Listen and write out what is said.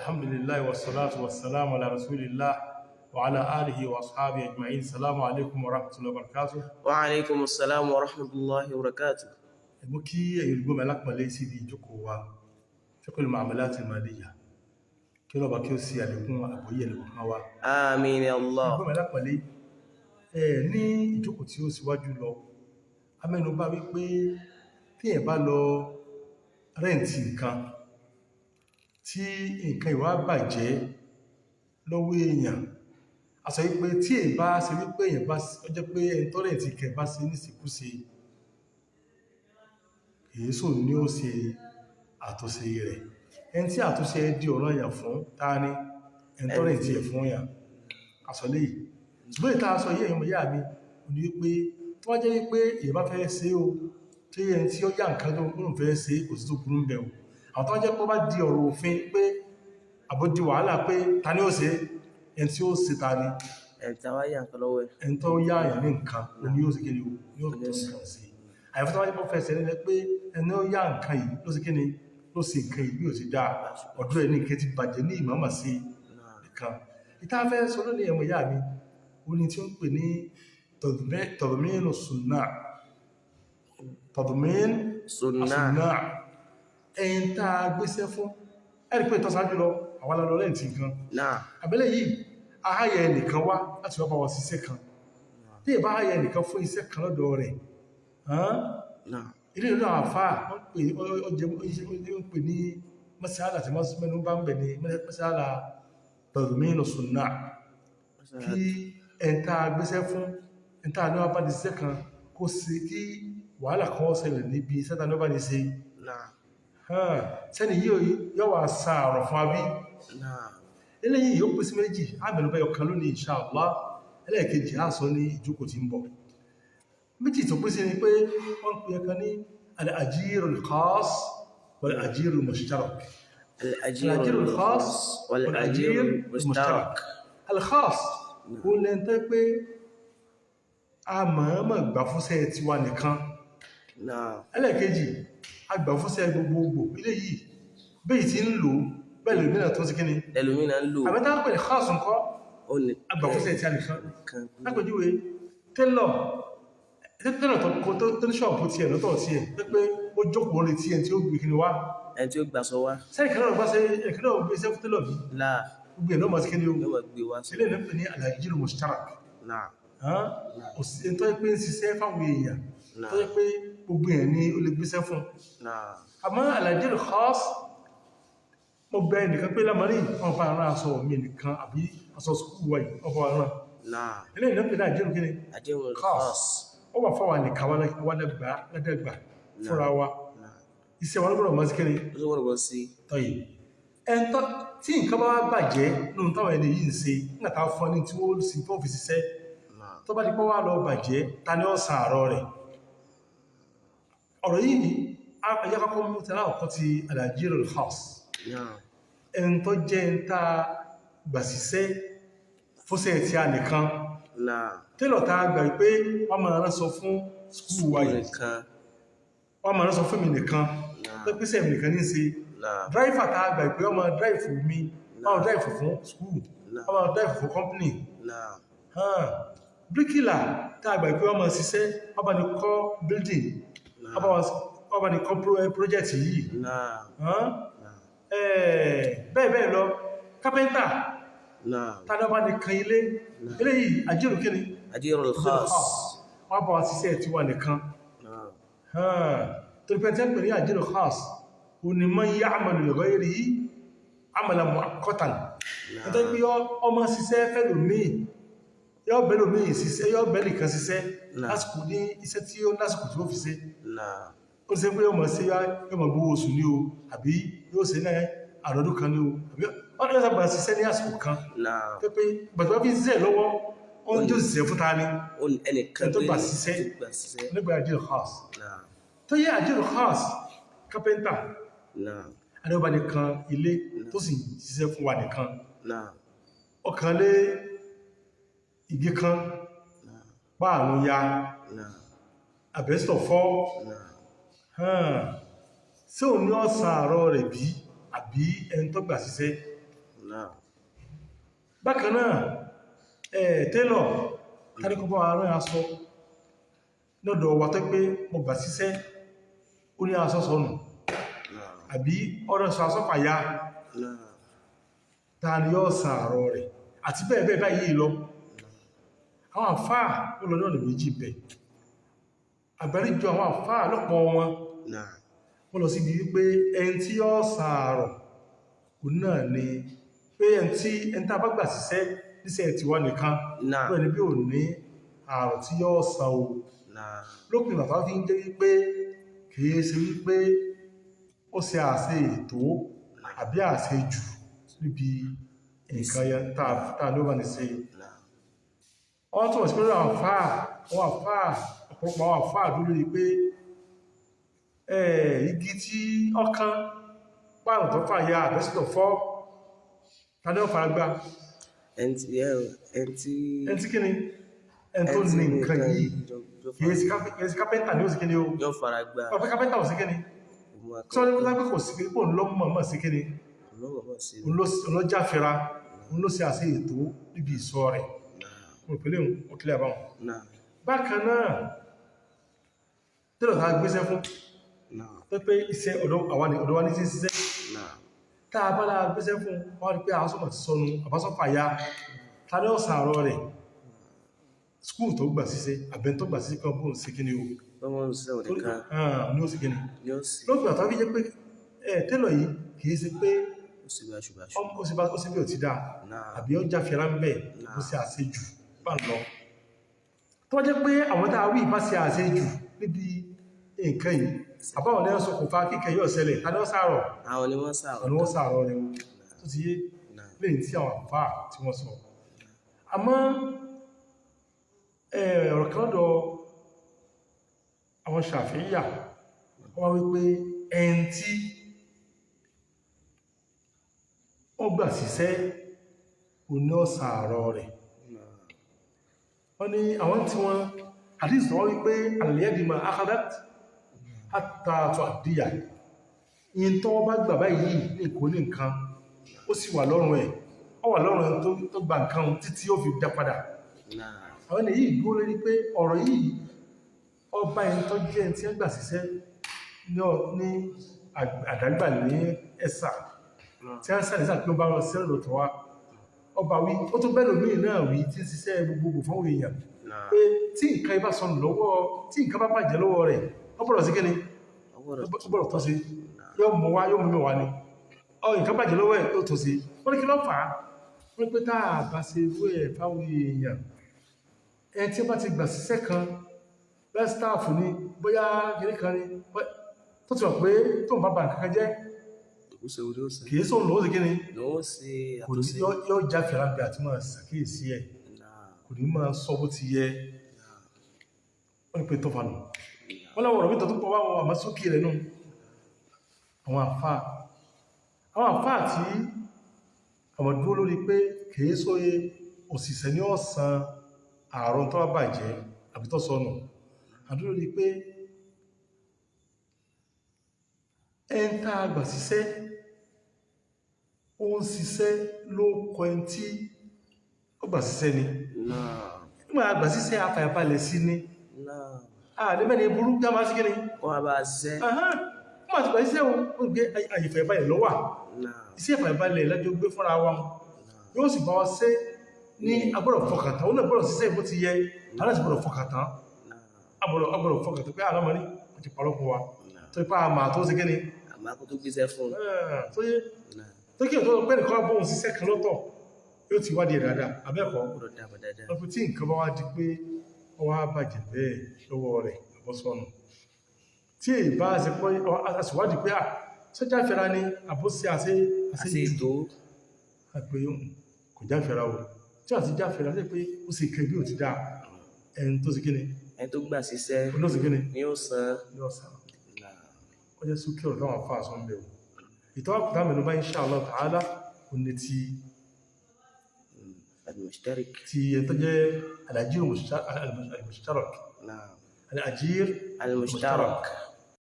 Alhamdulillah wassalatu wassalamu ala rasulillah wa ala alihi wa ashabihi ajma'in. Salamu alaikum wa rahmatullahi wa barakatuh. Wa alaikum assalam wa rahmatullahi wa barakatuh. Mú kí ẹ̀yin olùgbọ́ mi alápọ̀nlé sí ibi ìjókòó wa, fiqhul muamalat al-maliyya. Kí ọlọ́ba kí ó sì àlékún àgbọ́yé ẹnìkọ̀ọ̀kan wa. Àmín ya Allah. Olùgbọ́ mi alápọ̀nlé, ní ìjókòó tí ó síwájú lọ, a mẹ́nu bà wípé tí èèyàn bá lọ rẹ́ǹtì nǹkan, tí nǹkan ìwà bàjẹ́ lọ́wọ́ èèyàn, a sọ wípé tí èèyàn bá ṣe wípé èèyàn bá ó jẹ́ pé ẹni tó rẹ́ǹtì nǹkan bá ṣe níṣekúṣe, èyí sò ní ó ṣe àtúnṣe rẹ̀. Ẹni tí àtúnṣe di ọ̀ranyàn fún, ta ni? Ẹni tó rẹ́ǹtì ẹ̀ fún yàn. A sọ léyìí. Ṣùgbọ́n ìta sọ yìí, ẹ̀yin ọmọ ìyá mi, ó ní wípé tó bá jẹ́ wípé èèyàn bá fẹ́ ṣe o, tí ẹni tí ó yá nǹkan tó ń fẹ́ ṣe kò sí tó burú ń bẹ̀ o. Àwọn tó bá jẹ́ pé ó bá di ọ̀rọ̀ òfin pé àbó di wàhálà pé ta ni ó ṣe, ẹni tí ó ṣe ta ni? Ẹni tí a wá yá nǹkan lọ́wọ́ ẹ̀. Ẹni tó yá èèyàn ní nǹkan, ó ní yóò ṣe kíni o, yóò tó nǹkan sí. Àyàfi tó bá jẹ́ pé ó fẹsẹ̀ nílẹ̀ pé ẹni ó yá nǹkan yìí ló ṣe kíni, ló ṣe nǹkan yìí bí ó ṣe dáa, ọ̀dọ̀ ẹ̀ ní nǹkan ti bàjẹ́ ní ìmọ̀ọ́mọ̀ sí nǹkan. Ìta fẹ́ sọ lónìí, ẹ̀mọ̀ ìyá mi, ó ní tí ó ń pè ní tadminu sunna. Tadmin Sunna. Sunna. Ẹni tá a gbéṣẹ́ fún, ẹ̀rí pé ìtọ́sájú lọ, àwọn alọ́ rẹ̀ǹtì nǹkan. Àbẹ́lẹ̀ yìí, a háyẹ ẹnìkan wá láti wá bá wa ṣiṣẹ́ kan. Tí ìbá háyẹ ẹnìkan fún iṣẹ́ kan lọ́dọ̀ rẹ̀, ilé ìlú àwọn àfáà, wọ́n pè ó pè ní masala tí mẹ́nu bá ń bẹ̀ ní masala tadminu sunna. Kí ẹni tá a gbéṣẹ́ fún, ẹni tá a ní wá bá ní ṣiṣẹ́ kan, kó sí kí wàhálà kan ṣẹlẹ̀ níbi iṣẹ́ tá a ní wá bá ní ṣe. Sẹ́ni yìí yóò wá san àrọ̀ fún abí. Eléyìí yóò pín sí méjì, á mẹ́nu bà ọ̀kan lónìí insha Allah, ẹlẹ́ẹ̀kejì á sọ ní ìjókòó tí ń bọ̀. Méjì tó pín sí ni pé wọ́n pè ẹ̀kan ní al-ajirul khas wal-ajirul mushtarak. Al-ajirul khas wal-ajirul mushtarak. Al-khas, ó lẹ́n tẹ́ pé a mọ̀ọ́mọ̀ gbà fúnṣẹ́ tiwa nìkan. Ẹlẹ́ẹ̀kejì, a gbà fúnṣẹ́ gbogbogbò. Eléyìí bẹ́ẹ̀ tí ń lò bẹ́ẹ̀ lòmíràn tó ti kíni. Ẹlòmíràn ń lò. Àbẹ́ta ń pè ní khas ńkọ́, Ó ní a gbà fúnṣẹ́ tí a nìkan. Kan. Lápèjúwe, tẹ́lọ̀ tó ní ṣọ́ọ̀bù tiẹ̀ lọ́tọ̀ tiẹ̀ pé pé ó jókòó retí ẹni tí ó gbé kíni wá. Ẹni tí ó gbàsọ wá. Sẹ́yìn kan náà gbá sẹ́ ẹ̀kan náà gbé iṣẹ́ fún tẹ́lọ̀ bí? Láà. Gbogbo ẹ̀ náà mọ̀ sí kíni o. Yóò máa gbé wá sí. Ilé ìlú pè ní al-ajiru mushtarak. Òsì tó yẹ pé ń ṣiṣẹ́ fáwọn èèyàn, tó yẹ pé gbogbo ẹ̀ ní ó lè gbéṣẹ́ fún. Àmọ́ al-ajiru khas, mo bẹ ẹnìkan pé lámarí wọn bá rán aṣọ mi nìkan àbí aṣọ sukuu wa yìí wọn bá rán. Ilé ìlú pè ní ajiru kíni? Ajirul Khas. khas. Ó wà fáwọn nìkan wá lẹ́dẹ̀gbà fúnra wa. Iṣẹ́ wa ló gbọ́dọ̀ mọ́ sí kíni? Ó sì gbọ́dọ̀ bọ́ sí. Tọ́yì. Ẹn tó tí nǹkan bá wá bàjẹ́ nínú táwọn ẹni yìí ń ṣe nígbà tá a fún ní tí wọ́n sì tó fi ṣiṣẹ́, tó bá di pé wá lọ bàjẹ́, ta ni ó san àárọ̀ rẹ̀? Ọ̀rọ̀ yìí, ẹjẹ́ kọ́kọ́ mú tẹ́lá ọ̀kọ́ ti al-ajirul khas. Ẹn tó jẹ́ ń tá gbà síṣẹ́ fúnṣẹ́ tí a nìkan. Tẹ́lọ̀ tá a gbà pé wọ́n máa rán sọ fún skúù wa yìí, Nìkan. wọ́n máa rán sọ fún mi nìkan, tó pèsè mi nìkan ní ṣe. Driver tá a gbà pé wọ́n máa drive mi, wọ́n máa drive fún skúù, wọ́n máa drive fún company. Bíríkìlà tá a gbà pé wọ́n máa ṣiṣẹ́, wọ́n bá ní kọ́ building, wọ́n bá ní kọ́ project yìí. Bẹ́ẹ̀ bẹ́ẹ̀ lọ, kápẹ́ntà tá a bá ní kan ilé. Eléyìí àjírò kíni? Ajirul khas. Wọ́n bá wa ṣiṣẹ́ tiwa nìkan. Torí pé tí wọ́n pè ní àjírò khas, ó ní man ya'malu li ghayrihi 'amalan mu'aqqatan. Nítorí pé ọmọ ṣiṣẹ́ fẹ́lòmíì, yọ́ bẹ́lòmíì ṣiṣẹ́, yọ́ bẹ́lì kan ṣiṣẹ́ lásìkò ní iṣẹ́ tí ó lásìkò tí ó fi ṣe. Ó ṣe pé yọ́ mọ̀ sí yọ́ mọ̀ gbówó oṣù ní o, àbí yóò ṣe ní àrọ́dún kan ní o, àbí wọ́n ní sábà ṣiṣẹ́ ní àsìkò kan. Tó pé gbàtí wọ́n fi ṣiṣẹ́ lọ́wọ́, ó ń jó ṣiṣẹ́ fún ta ni? Ó ní ẹnìkan Ẹni tó gbà péré ṣiṣẹ́. tó gbà ṣiṣẹ́. Nígbà àjírò khas. Tó yẹ àjírò khas, kápẹ́ntà adébá nìkan ilé tó sì ṣiṣẹ́ fún wa nìkan. Ọkàn lé igi kan, páànù ya, àbẹ́sítọ̀ fọ́. Sí òun ní ọ̀sán àárọ̀ rẹ̀ bí àbí ẹni tó gbà ṣiṣẹ́? Náà. Bákan náà, tẹ́lọ̀ tàbíkọ́bọ̀ àárín aṣọ lọ́dọ̀ wa tó pé mo gbà síṣẹ́, ó ní aṣọ sọnù. Náà. Àbí ọ̀rọ̀ sọ aṣọ fàya. Náà. Ta ni yóò san àrọ rẹ̀ àti bẹ́ẹ̀ bẹ́ẹ̀ báyìí lọ. Àwọn àfáà ó lọ ní ọ̀nà méjì bẹ̀. Àgbáríjọ àwọn àfáà lọ́pọ̀ wọn, Náà. wọ́n lọ síbi wípé ẹni tí yóò san àrọ̀ òun náà ni pé ẹni tí ẹni tá a bá gbà síṣẹ́ níṣẹ́ tiwa nìkan, Náà. lọ́ọ̀ ni bí ò ní àrọ̀ tí yóò san o. Náà. Lópin bàbá fi ń jẹ́ wípé kìí ṣe wípé ó ṣe àṣe ètò àbí àṣe jù níbi nǹkan yẹn tá a ló bá ní ṣe. Náà. Wọ́n tún wọ́n sí pé àwọn àfáà, àwọn àfáà, ọ̀pọ̀lọpọ̀ àwọn àfáà dúró lórí pé igi tí ọkàn páàrùn tó fàya àbẹ́sìtọ̀ fọ́, ta ní ó fara gbá? Ẹni tí ẹni tí Ẹni tí kíni, ẹni tó ẹni tí ní nǹkan yìí, yóò kìí ṣe kápẹ́ntà ní ó sì kíni o. yóò fara gbá. Ọ̀pẹ́ kápẹ́ntà ò sí kíni. Òun Tí wọ́n ní wọ́n lágbé kò sí pé òun ló mọ̀ọ́mọ̀ sí kíni, lọ́wọ́ mọ̀ sí. òun ló jáfẹ́ra, òun ló ṣe àṣẹ ètò níbi ìsọ rẹ̀. Mo pèlè òun ó kílẹ̀ àbáwọn. Náà. Bákan náà, tẹ́lọ̀ tá a gbéṣẹ́ fún, Náà. tó pé iṣẹ́ ọ̀dọ̀ àwa ni, ọ̀dọ̀ wa ní sí ṣiṣẹ́. Náà. Tá a bá lára gbéṣẹ́ fún, wọ́n rí pé àwọn sọ́mọ̀ ti sọnù àbásọ́fàyà, ta ní ọ̀sán àárọ̀ rẹ̀? Skúù tó gbà ṣiṣẹ́, àbẹ́ tó gbà ṣiṣẹ́ kan bóun sí kíni o. Lọ́wọ́ ń sẹ́wọ̀n nìkan. Ah, ní ó sì kíni. Yóò sì Lópin àtàwọn fi jẹ́ pé tẹ́lọ̀ yìí kìí ṣe pé ó sì báṣubàṣu. ó sì bá ó sì bí ò ti dáa Náà. àbí ó jáfẹ́ra ń bẹ̀, ó ṣe àṣejù bá ń lọ. Tó wá jẹ́ pé àwọn tá a wí bá ṣe àṣejù níbi nǹkan yìí, àbáwọn ní ọ̀sọ̀ kò fa kíkẹ́ yóò ṣẹlẹ̀, ta ni ó sàárọ̀? Àwọn ni wọ́n sàrọ̀. Àwọn ni wọ́n sàárọ̀ rẹ̀ o. Tó ti yé Náà. lẹ́yìn tí àwọn àfáà tí wọ́n sọ. Àmọ́ ọ̀rọ̀ kan lọ́dọ̀ àwọn Ṣàfi'íyà, wọ́n wá wípé ẹni tí ó gbà síṣẹ́ òun ní ó sàárọ̀ rẹ̀. Náà. Wọ́n ní àwọn tí wọ́n àdíṣì wọ́n wípé al-yadima akhadat hatta tu'addiya, in tó wọ́n bá gbà báyìí ní ìkó ní nǹkan, ó sì wà lọ́rùn ẹ̀, ó wà lọ́rùn ẹ̀ tó gba nǹkan títí ó fi dá padà. Náà. Àwọn ènìyàn yìí dúró lórí pé ọ̀rọ̀ yìí ọba ẹni tó jẹ́ ẹni tí ó gbà síṣẹ́ ní àdágbà ní ẹ̀sà tí a ń sàlẹ̀ sáà pé ó bá wọn sí ọ̀rọ̀ tó wá ọba wí, ó tún bẹ́ẹ̀ lómi náà wí tí ń ṣiṣẹ́ gbogbogbò fún èèyàn Náà. pé tí nǹkan ibá sọnù lọ́wọ́, tí nǹkan bá bàjẹ́ lọ́wọ́ rẹ̀, ó gbọ́dọ̀ sí kíni? Ọwọ́ rẹ̀. Ó gbọ́dọ̀ tọ́ sí, yóò mú wá, yóò mú mi wá ni ọ nǹkan bàjẹ́ lọ́wọ́ ẹ̀ yóò tọ́ sí. Wọ́n ní kí ló fà á? Wọ́n ní pé tá a bá ṣe irú ẹ̀ fáwọn èèyàn, ẹni tí ó bá ti gbà síṣẹ́ kan bẹ́ẹ̀ stáàfù ni, bóyá kìnní kan ni, tó ti mọ̀ pé tó ń bá ba nǹkan kan jẹ́, Ìkúsẹ̀ orí ó sàn. kìí sóun lòó sí kíni, Lọ́wọ́ sí kò ní àtúnṣe. yóò já fìlà bí àti máa ṣàkíyèsí ẹ̀, Náà. kò ní máa sọ bó ti yẹ. Wọ́n ní pé tó fanù wọ́n láwọn ọ̀rọ̀ mítọ̀ tó pọ̀ wáwọn àmọ́ sókè rẹ̀ nù. Àwọn àfáà tí àwọn dúró lórí pé kìí sóye òṣìṣẹ́ ní ọ̀sán ààrùn tó bá bàjẹ́ àbí tó sọnù, àdúró lórí pé ẹn tá a gbà síṣẹ́ ó ń ṣiṣẹ́ ló kọ ẹn tí ó gbà síṣẹ́ ni. Náà. Nígbà àgbà síṣẹ́ afàyàbalẹ̀ sí ni. Náà. Àdébẹ́ni burú já máa sí kí ni. Kọ́ wa bá a ṣiṣẹ́. Ahán, wọ́n àti gbà síṣẹ́ ó gbé àyèfàyàbalẹ̀ lọ́wà. Náà. Iṣẹ́ ìfàyàbalẹ̀ lájọ gbé fúnra wa, yóò sì bá wa ṣe ní agbọ́dọ̀ fọkàntán, ó náà gbọ́dọ̀ ṣiṣẹ́ bó ti yẹ, aláti gbọ́dọ̀ fọkàntán. Náà. Agbọ́dọ̀ fọkàntán pé àlámọ́rí wọ́n ti parọ́ fún wa Náà. tó ipá àmà tó ṣe kí ni. Àmọ́ kó tó gbéṣẹ́ fún un. Tó yé. Náà. Tó kí ọ̀tọ́ pẹ́ nìkan bóun ṣiṣẹ́ kan lọ́tọ̀, yóò ti wádìí ẹ̀ dáadáa abẹ́ẹ̀kọ́. Gbọ́dọ̀ dàbọ̀ dáadáa. Lọ́pọ̀ tí nǹkan bá wá di pé ó wá bàjẹ́ bẹ́ẹ̀ lọ́wọ́ rẹ̀ àbọ́sọ́nù, tí èyí bá ṣe pọ́ aṣèwádìí pé à sọ́jà fẹ́ra ni àbóṣe àṣe Àṣe àṣejù ètò. Àpè kò jáfẹ́ra o, tí àti jáfẹ́ra sí pé ó sì kẹ́ bí ò ti dáa, ẹni tó sì kíni, Ẹni tó gbà síṣẹ́ òun ló sì kíni ni ó san. Ní ọ̀sán. Náà. Ó jẹ́ sókè ọ̀rọ̀ táwọn afá àṣọ ń bẹ̀rù ìtọ́wàkùtà mẹ́nu bá insha Allah ta'ala ó ní ti Al-mushtarik. ti ẹni tó jẹ́ al-ajir al-mushtarak. Náà. Al-ajir Al-mushtarak.